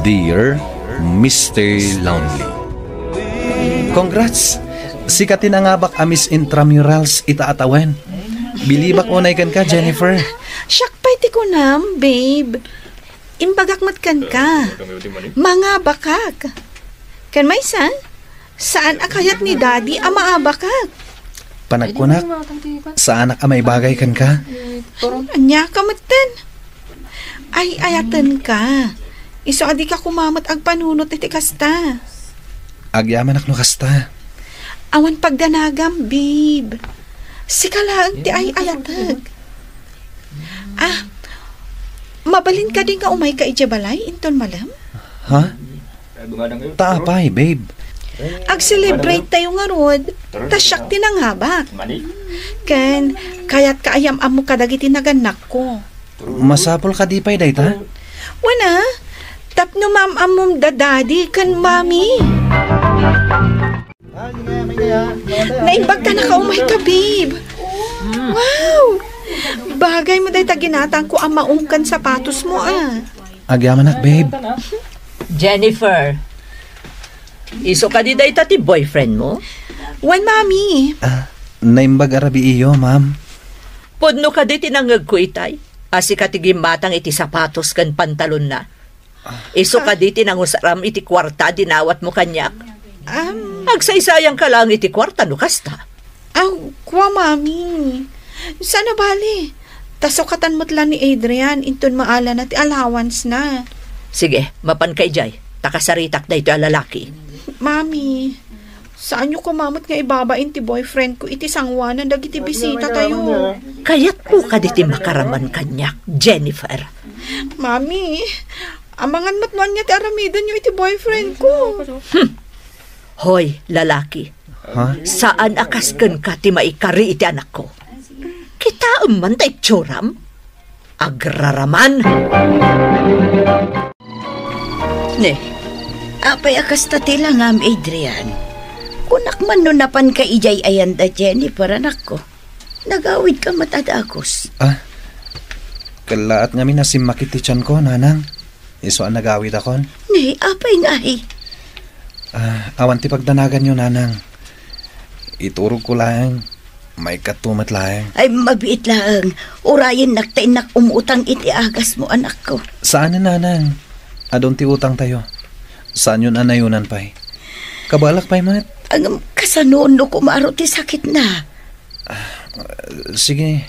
Dear Mister Lonely. Congrats! Sika ti nangabak a Miss Intramurals ita a tawen. Bilibak unay kenka, Jennifer. Siak pay ti kunam, babe. Imbagak met kenka. Mangabakak. Ken maysa, saan a kayat ni Daddy a maabakak. Panagkunak, saanak a maibagay kenka. Ania ka metten? Ay-ayatenka. Isu a dika koma met agpanunot iti kasta. Agyamanak no kasta. Awan pagdanagam, babe. Sika laeng ti ay-ayatek. Ah, mabalin kadi nga umayka idiay balay inton malem? Ha? Ta apay, babe? Ag-celebrate tayo ngarud. Ta siak ti nangabak. Ken, kayatka a yam-ammo kadagiti nagannakko. Masapul kadi pay dayta? Wen a, tapno maam-ammom da Daddy ken Mommy. Naimbag ta nakaumayka, babe. Wow! Bagay mo dayta ginatangko a maong ken sapatosmo, a. Agyamanak, babe. Jennifer, isu kadi dayta ti boyfriend mo? Wen, Mommy. Ah, naimbag a rabii, Ma'am. Pudno kadi ti nangngegko itay a sika ti gimmatang iti sapatos ken pantalonna? Isu kadi ti nangusaram iti kuarta a dinawatmo kaniak? Am. Agsaysayanka laeng iti kuarta no kasta. Aw, kua, Mami. Saan a bale. Ta sukatan met la ni Adrian inton maalana ti allowance-na. Sige, mapanka idiay. Ta kasaritak daytoy a lalaki. Mami, saanyo koma met nga ibabain ti boyfriend ko iti sangoanan dagiti bisitatayo. Kayatmo kadi ti makaraman kaniak, Jennifer? Mami, amangan met no ania ti aramidenyo iti boyfriend ko. Hmm. Hoy, lalaki. Ha? Saan a kas kenka ti maikari iti anakko. Kitaem man ta itsuram. Agraraman. Ne, apay a kasta ti langam, Adrian? Kunak man no napanka idiay ayan da Jennifer, anakko. Nagawidka met a dagus. Ah, kellaat ngamin a simmakit ti tianko, nanang. Isu a nagawidakon. Ne, apay ngay? Ah, awan ti pagdanaganyo, nanang. Iturogko laeng. Maikatto met laeng. Ay, mabiit laeng. Urayennak ta innak umutang iti agasmo, anakko. Saanen, nanang. Adun ti utangtayo. Saanyon a nayonan pay. Kabaelak pay met. Ngem, kasano no kumaro ti sakitna? Ah, sige.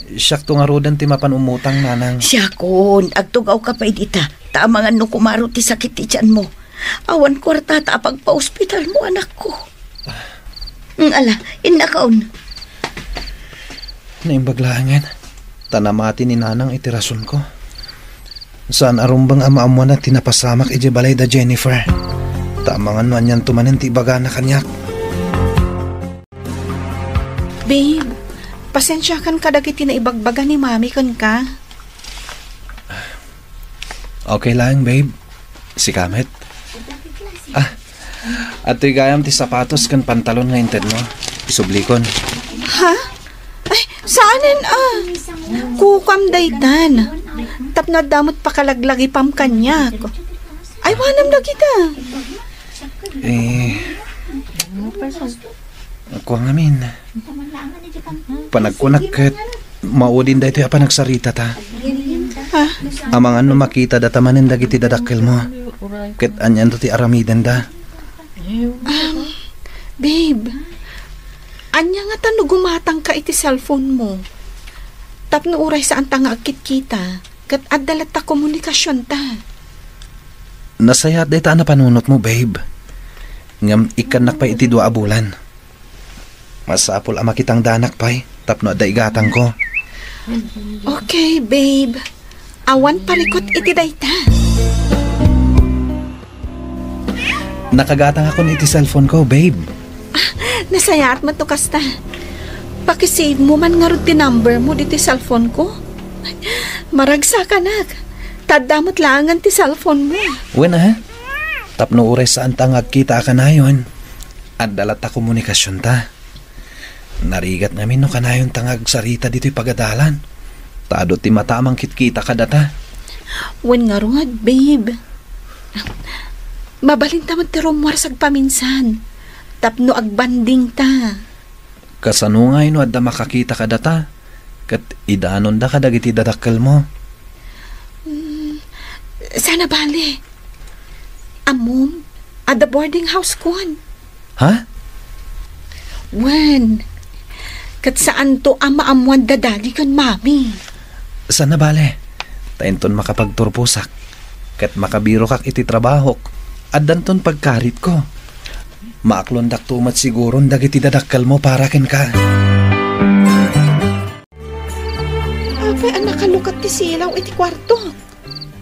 Siakto ngaruden ti mapan umutang, nanang. Siakon, agtugawka pay dita. Ta amangan no kumaro ti sakit ti tianmo. Awan kuartata a pagpaospitalmo, anakko. Ng ala, innakaon. Naimbag laengen. Ta namati ni nanang iti rasonko. Saan a rumbeng a maammoanna ti napasamak idiay balay da Jennifer. Ta amangan no anianto manen ti ibagana kaniak. Babe, pasensiakan kadagiti naibagbaga ni Mami kenka. Okay lang, babe. Sika met. Ah, adtoy gayam ti sapatos ken pantalon nga intedmo. Isublikon. Ha? Ay, saanen, ah. Kukam daytan. Tapno adda met pakalaglagipam kaniak. Ay, wanam dagita. Eh, Kua ngamin. Panagkunak ket maudin daytoy a panagsaritata. Ha? Amangan no makita data manen dagiti dadakkelmo. Ket anianto ti aramidenda. Um, babe, ania ngata no gumatangka iti cellphone mo? Tapno uray saanta nga agkitkita, ket adda latta komunikasionta. Nasayaat dayta a napanunotmo, babe. Ngem ikkannak pay iti dua a bulan. Masapul a makitangdanak pay tapno adda igatangko. Okay, babe. Awan parikut iti dayta. Nakagatangakon iti cellphone ko, babe. Ah, nasayaat met no kasta. Pakisave mo man ngarud ti number mo diti cellphone ko. Maragsakanak. Ta adda met laengen ti cellphone mo. Wen, ha? Tapno uray saanta nga agkita a kanayon, adda latta komunikasionta. Narigat ngamin no kanayonta nga agsarita ditoy pagadalan. Ta adu ti mata a mangkitkita kadata. Wen ngarud, babe. Mabalinta met ti rummuar sagpaminsan. Tapno agbandingta. Kasano ngay no adda makakita kadata, ket idanonda kadagiti dadakkelmo? Mm, saan a bale. Ammom, adda boarding house-kon. Ha? Wen, ket saanto a maammoan da Daddy ken Mami. Saan a bale. Ta inton makapagturposak, ket makabirokak iti trabahok, addanton pagkaritko. Maaklondakto met siguron dagiti dadakkelmo para kenka. Apay a nakalukat ti silaw iti kuarto?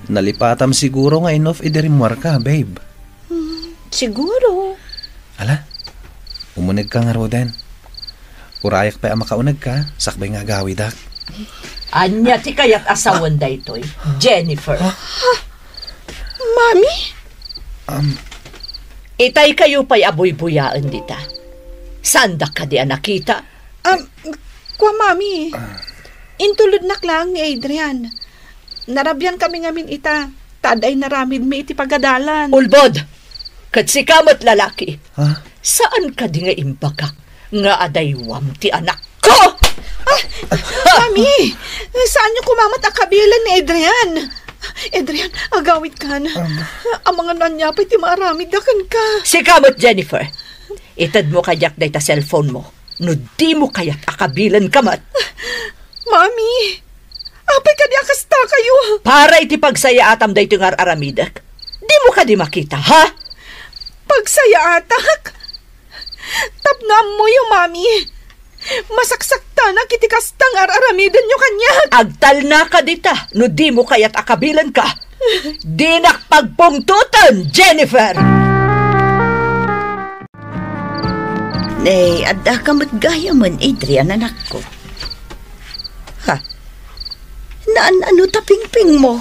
Nalipatam siguro nga inoff idi rimmuarka, babe. Hmm, siguro. Ala, umunegka ngaruden. Urayak pay a makaunegka, sakbay nga agawidak. Ania ti kayat a sawen daytoy, Jennifer? Mami? Um, Itay kayo pay a buybuyaen dita. Saandak kadi a nakita? Um, kua, Mami. Intulodnak laeng ni Adrian. Narabian kami ngamin ita, ta adda inaramidmi iti pagadalan. Ulbod! Ket sika met, lalaki. Ha? Saan kadi nga imbagak nga adaywam ti anakko? Ah, Mami, saanyo koma met a kabilen ni Adrian. Adrian, agawidkan. Um. Amangan no ania pay ti maaramidda kenka. Sika met, Jennifer. Itedmo kadiak dayta cellphone mo no dimo kayat a kabilenka met. Mami, apay kadi a kasta kayo? Para iti pagsayaatam daytoy nga ar-aramidek, dimo kadi makita, ha? Pagsayaatak? Tapno ammoyo, Mami, masaksaktanak iti kasta nga ar-aramidenyo kaniak. Agtalnaka dita no dimo kayat a kabilenka. Dinak pagpungtoten, Jennifer! Nay, addaka met gayamen, Adrian, anakko. Ha? Naan-ano ta pingpingmo?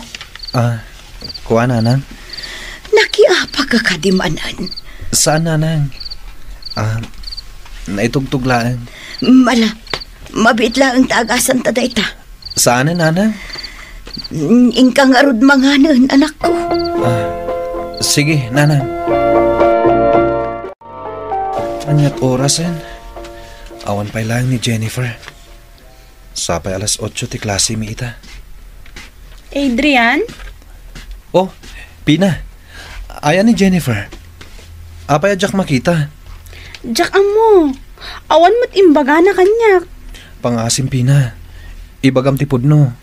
Ah, kua, nanang? Nakiapaka kadi manen? Saan, nanang. Ah, naitugtog laeng. Mala, mabiit laeng ta agasanta dayta. Saanen, nanang? Mm, inka ngarud manganen, anakko. Ah, sige, nanang. Aniat orasen? Awan pay laeng ni Jennifer. Sapay alas otso ti klase mi ita. Adrian? Oh, Pina. Aya ni Jennifer. Apay a diak makita? Diak ammo. Awan met imbagana kaniak. Pangasim, Pina. Ibagam ti pudno.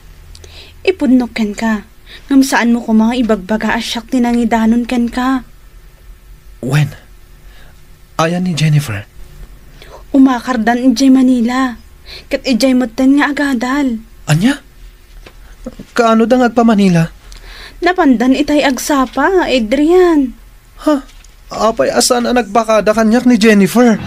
Ipudnok kenka. Ngem saanmo koma nga ibagbaga a siak ti nangidanon kenka. Wen, aya ni Jennifer? Umakardan idiay Manila. Ket idiay metten nga agadal. Ania? Kaanoda nga agpa-Manila? Napandan itay agsapa, Adrian. Ha? Apay a saan a nagbakada kaniak ni Jennifer?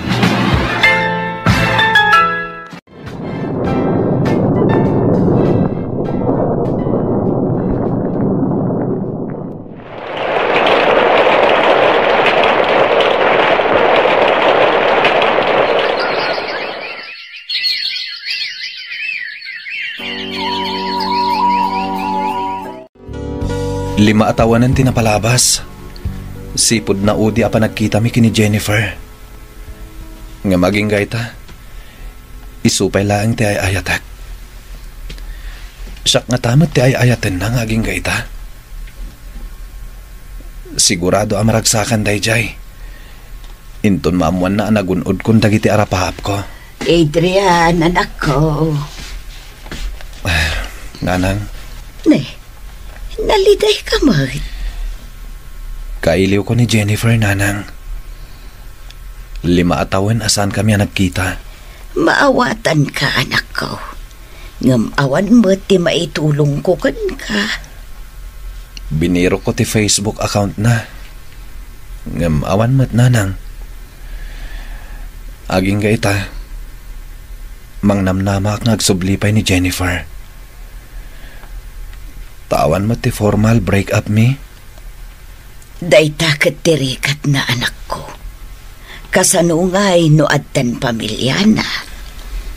Lima a tawenen ti napalabas. Sipud naudi a panagkitami ken ni Jennifer. Ngem agingga ita, isu pay laeng ti ay-ayatek. Siak ngata met ti ay-ayatenna nga agingga ita. Sigurado a maragsakan daydiay. Inton maammoanna a nagun-odkon dagiti arapaapko. Adrian, anakko. Nanang. Ne, nalidayka met. Kailiwko ni Jennifer, Nanang. Lima a tawen a saankami a nagkita. Maawatanka, anakko. Ngem awan met ti maitulongko kenka. Binirokko ti Facebook account na. Ngem awan met, Nanang. Agingga ita, mangnamnamaak nga agsubli pay ni Jennifer. Ta awan met ti formal break-up mi. Dayta ket ti rikatna, anakko. Kasano ngay no addan pamiliana?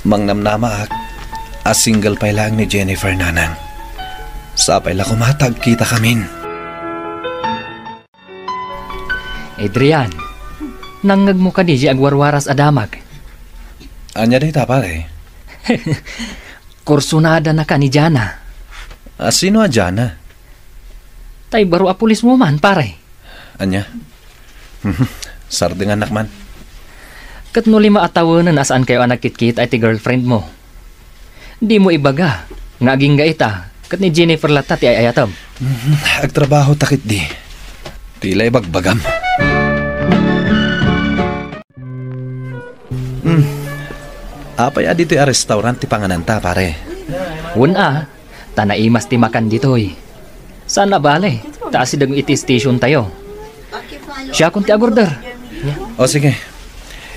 Mangnamnamaak a single pay laeng ni Jennifer, Nanang. Sapay la koma ta agkitakamin. Adrian, nangngegmo kadi diay agwarwaras a damag? Ania dayta, pare? Kursonadanaka ni Jana. A, sino a Jana? Tay baro a pulismo man, pare. Ania? Sardengannak man. Ket no lima a tawenen a saankayo a nagkitkita iti girlfriendmo, dimo ibaga nga agingga ita ket ni Jennifer latta ti ay-ayatem. Mhm. Agtrabaho ta ketdi. Ti la ibagbagam. Hmm. Apay a ditoy a restaurant ti pangananta, pare? Wen a, ta naimas ti makan ditoy. Saan a bale, ta asideg iti stationtayo. Siakon ti agorder. O, sige.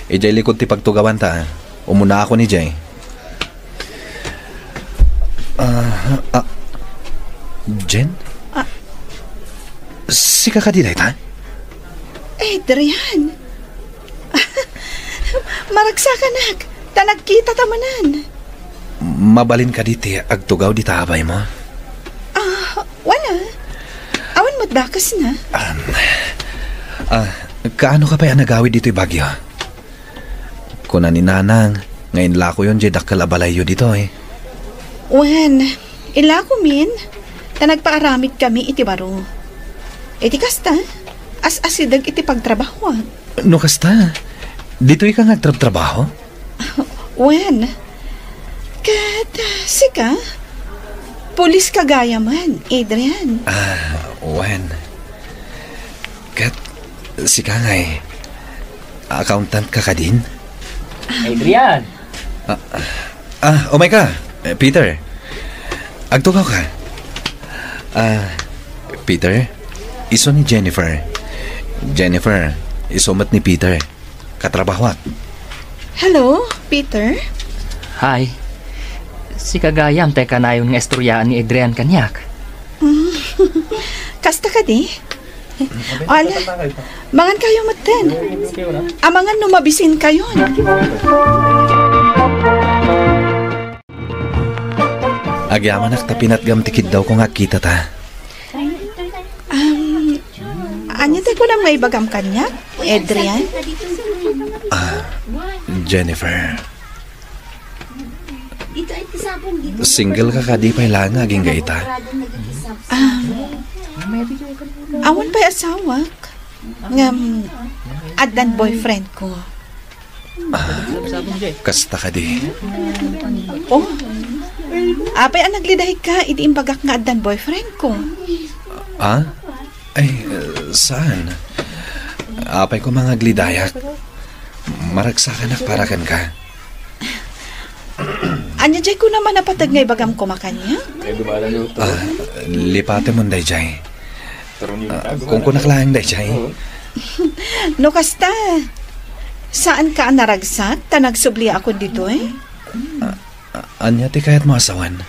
Idiay likod ti pagtugawanta. Umunaakon idiay. Ah, ah, Jen? Ah. Sika kadi dayta? Adrian. Maragsakanak, ta nagkitata manen. Mabalin kadi ti agtugaw dita a baymo? Ah, wala. Awan met dakesna. Um, ah, kaanoka pay a nagawid ditoy Baguio? Kuna ni Nanang nga inlakoyon diay dakkel a balayyo ditoy. Wen, ilakomin, ta nagpaaramidkami iti baro. Iti kasta, as-asideg iti pagtrabahoak. No kasta, ditoyka nga agtrabtrabaho? Wen, ket, ah, sika? Pulis ka gayamen, Adrian. Ah, wen. Ket sika ngay, accountant ka kadin? Adrian! Ah, ah, umay ka, eh, Peter. Agtugaw ka. Ah, Peter, isu ni Jennifer. Jennifer, isu met ni Peter. Katrabahoak. Hello, Peter. Hi. Sika gayam ti kanayon nga istoryaan ni Adrian kaniak. Mm. Kasta kadi? Ala, mangan kayo metten. Amangan no mabisin kayo. Agyamanak ta pinatgam ti kiddawko nga agkitata. Um, ania ti kunam nga ibagam kaniak, Adrian? Ah, Jennifer. Single ka kadi pay laeng nga agingga ita? Ah, awan pay asawak. Ngem, addan boyfriend ko. Ah, kasta kadi? Oh, apay a naglidahigka iti imbagak nga addan boyfriend ko? Ah? Ay, saan? Apay ko mangaglidayak. Maragsakanak para kenka. Ania diay kunam a napateg nga ibagam koma kaniak? Ah, lipatemon daydiay. Ah, kunkunak laeng daydiay. No kasta, saanka a naragsak ta nagsubliakon ditoy? Ah, ania ti kayatmo a sawen?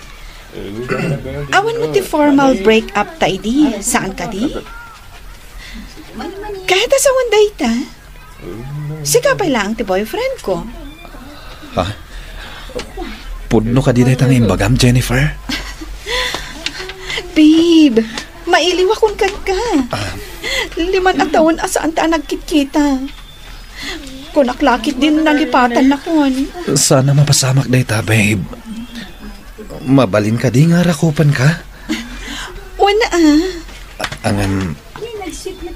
Awan met ti formal break up ta idi, saan kadi? Kayat a sawen dayta? Sika pay laeng ti boyfriend ko. Ha? Pudno kadi dayta nga imbagam, Jennifer? Babe, mailiwakon kenka. Ah. Lima a tawen a saanta a nagkitkita. Kunak la ketdin nalipatannakon. Sana mapasamak dayta, babe. Mabalin kadi nga rakupenka? Wen a. Ngem,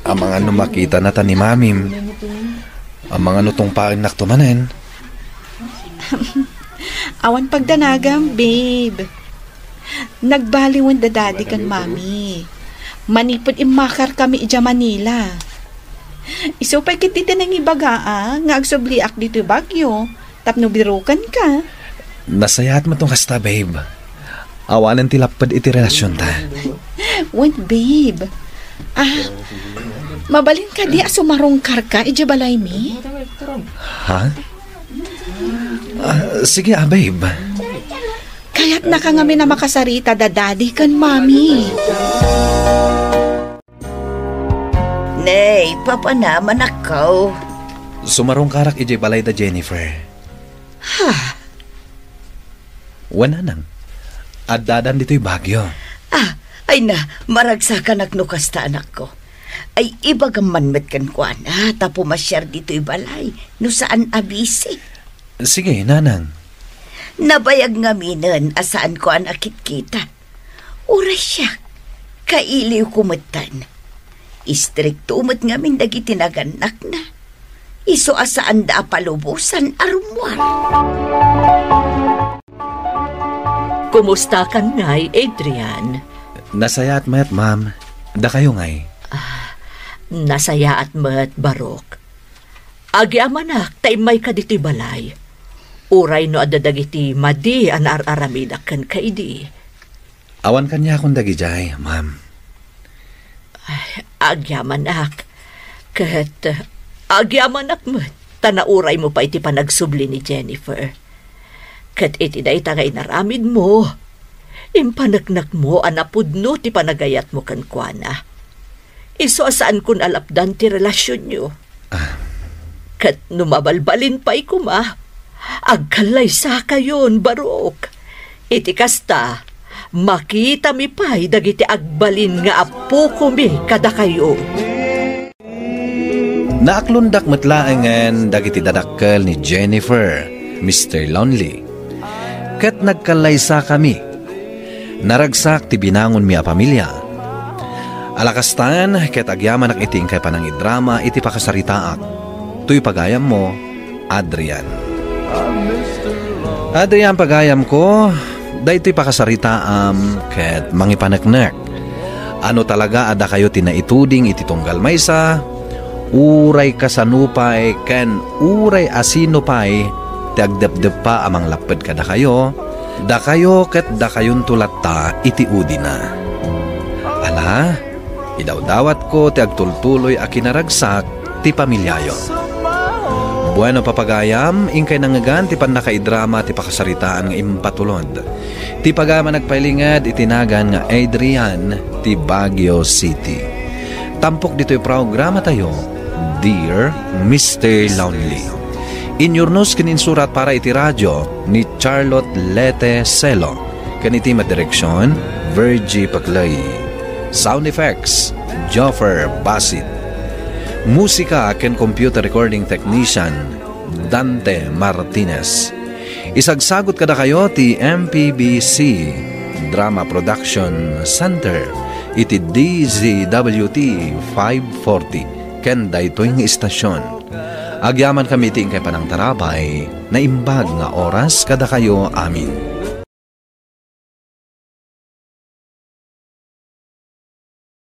amangan no makitanata ni mamim. Amangan no tungpaennakto manen. Awan pagdanagam, babe. Nagbaliwen da daddy ken mami. Manipud immakarkami idiay Manila. Isu pay ketdi ti nangibaga a nga agsubliak ditoy Baguio tapno birokenka. Nasayaat met no kasta, babe. Awanen ti lapped iti relasionta. Wen, babe. Ah, mabalin kadi a sumarungkarka idiay balaymi? Ha? Ah, sige, ah, babe. Kayatnaka ngamin a makasarita da daddy ken mami. Nay, papanamanakkaw. Sumarungkarak idiay balay da Jennifer. Ha? Wen, nanang. Addadan ditoy Baguio. Ah, ay na, maragsakanak no kasta, anakko. Ay, ibagam man met kenkuana, ta pumasiar ditoy balay, no saan a busy. Sige, nanang. Nabayag ngaminen a saanko a nakitkita. Uray siak, kailiwko metten. Istrikto met ngamin dagiti nagannakna. Isu a saanda a palubosan a rummuar. Kumustakan ngay, Adrian? Nasayaat met, ma'am. Dakayo ngay? Ah, nasayaat met, Barok. Agyamanak ta immayka ditoy balay. Uray no adda dagiti madi a naar-aramidak kenka idi. Awan kaniakon dagidiay, ma'am. Ay, agyamanak. Ket agyamanak met ta nauraymo pay ti panagsubli ni Jennifer. Ket iti dayta nga inaramidmo, impaneknekmo a napudno ti panagayatmo kenkuana. Isu a saankon a lapdan ti relasionyo. Ah. Ket no mabalbalin pay koma, agkallaysakayon, Barok. Iti kasta, makitami pay dagiti agbalin nga appokomi kadakayo. Naaklondak met laengen dagiti dadakkel ni Jennifer, Mister Lonely. Ket nagkallaysakami. Naragsak ti binangonmi a pamilia. Ala kastan, ket agyamanak iti inkay panangidrama iti pakasaritaak. Toy pagayammo, Adrian. Adrian, pagayamko, daytoy pakasaritaam ket mangipaneknek. Ano talaga a dakayo ti naituding iti tunggal maysa, uray kasano pay ken uray asino pay ti agdepdeppa a manglapped kadakayo, dakayo ket dakayonto latta iti udina. Ala, idawdawatko ti agtultuloy a kinaragsak ti pamiliayo. Bueno, papagayam, inkay nangngegan ti pannakaidrama ti pakasaritaan nga impatulod. Ti pagayam a nagpailinged iti nagan nga Adrian ti Baguio City. Tampok ditoy programatayo, Dear Mister Lonely. Inyurnos ken insurat para iti radio ni Charlotte Lete Celo, ken iti madireksion, Virgie Paclay. Sound effects, Joffer Basit. Musika ken computer recording technician, Dante Martinez. Isagsagot kadakayo ti M P B C Drama Production Center iti D Z W T five forty ken daytoy nga istasyon. Agyamankami iti inkay panangtarabay, naimbag nga oras kadakayo amin.